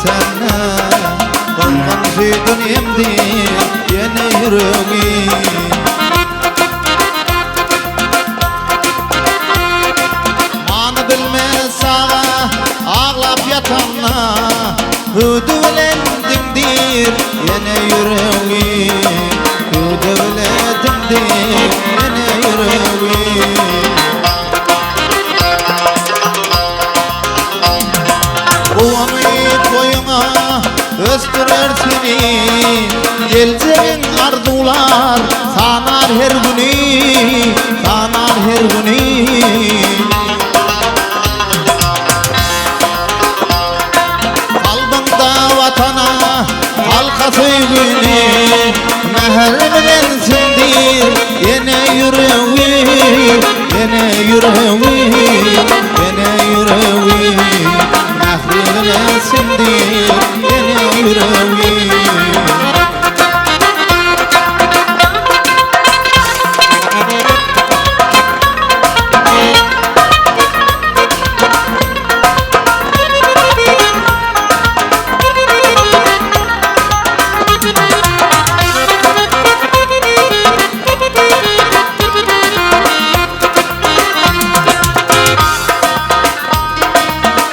ötende, Gyzgyn süýdün emdi ene ýüregi. Many bilmez çaga aglap ýatanda, Hüwdi bilen diňdir ene ýüregi. Hüwdi bilen diňdir ene ýüregi. Guwanyp boýuňa ösdürer seni, Geljegiň arzuwlar sanar her güni, Sanar her güni. Kalbyňda Watana, halka söýgini, Mähir bilen siňdir ene ýüregi, Ene ýüregi, ene ýüregi, Mähri bilen siňdir ene ýüregi.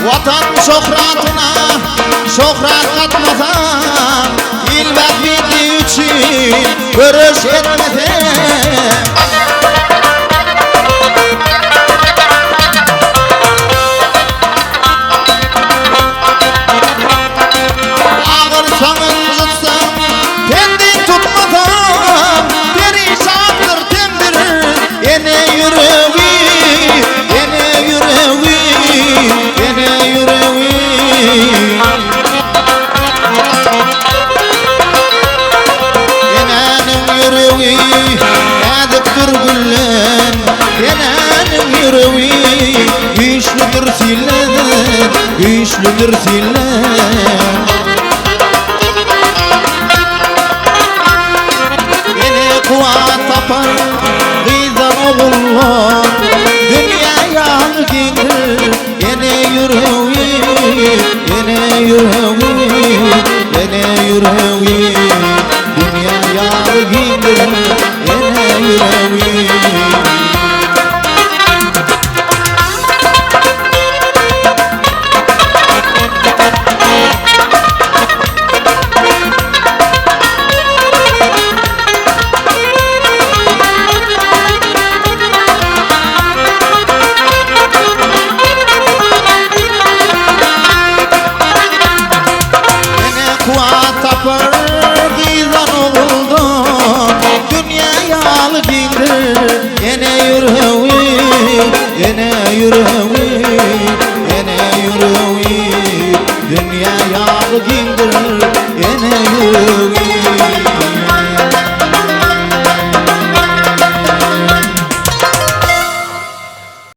Watan şöhratyna şöhrat gatmasaň, Il bähbidi üçin göreş etmeseň. Agyr saňyn ýutsaň, pendi tutmasaň, Perişandyr tendir ene ýüregi, Ene ýüregi, ene ýüregi. Enäniň ýüregi näzikdir gülden, Enäniň ýüregi güýçlüdir silden, Güýçlüdir silden. Ene kuwwat tapar gyzdan ogullar, Dünýä ýaly giňdir ene ýüregi, Ene ýüregi, ene ýüregi, Dünýä ýaly giňdir.